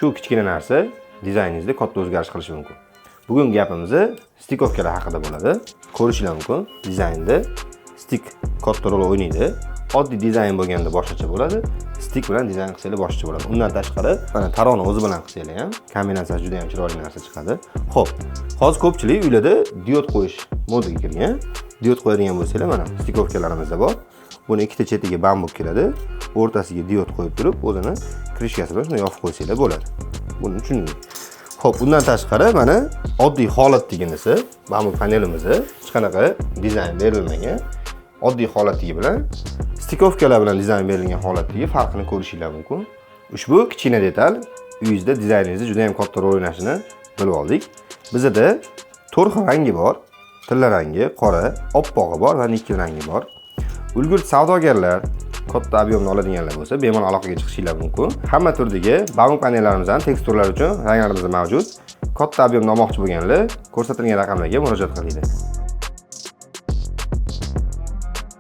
Shu kichkina narsa dizayningizda katta o'zgarish qilishi mumkin. Bugun gapimiz стыковка lar haqida bo'ladi. Ko'rishinglar mumkin, dizaynda стык katta rol o'ynaydi. Oddiy dizayn bo'lganda boshqacha bo'ladi. Стык bilan dizayn qilsanglar, boshqacha bo'ladi. Undan tashqari, mana taroni o'zi bilan qilsanglar ham kombinatsiyasi juda ham chiroyli narsa chiqadi. Xo'p, hozir ko'pchilik uylarda diod qo'yish modaga kirgan. Diod qo'yadigan bo'lsanglar, mana стыковка larimizda bor. Buni ikkita chetiga bambuk keladi. O'rtasiga diod qo'yib turib, o'zini крышка si bilan shuni yopib qo'ysanglar bo'ladi. Buni tushundik. Xo'p, undan tashqari, mana oddiy holatdaginisi, bambuk panelimizni hech qanaqa dizayn berilmagan. Oddiy holatdagi bilan стыковка lar bilan dizayn berilgan holatdagi farqini ko'rishinglar mumkin. Ushbu kichkina detal uyingizda dizayningizda juda ham katta rol o'ynashini bilib oldik. Bizda to'rt xil rangi bor. Tilla rangi, qora, oppog'i bor va nikel rangi bor. Ulgurt savdogarlar, katta объем ni oladiganlar bo'lsa, bemalol aloqaga chiqishinglar mumkin. Hamma turdagi bambuk panellarimizdan teksturlar uchun ranglarimiz mavjud. Katta объем ni olmoqchi bo'lganlar ko'rsatilgan raqamlarga murojaat qilinglar.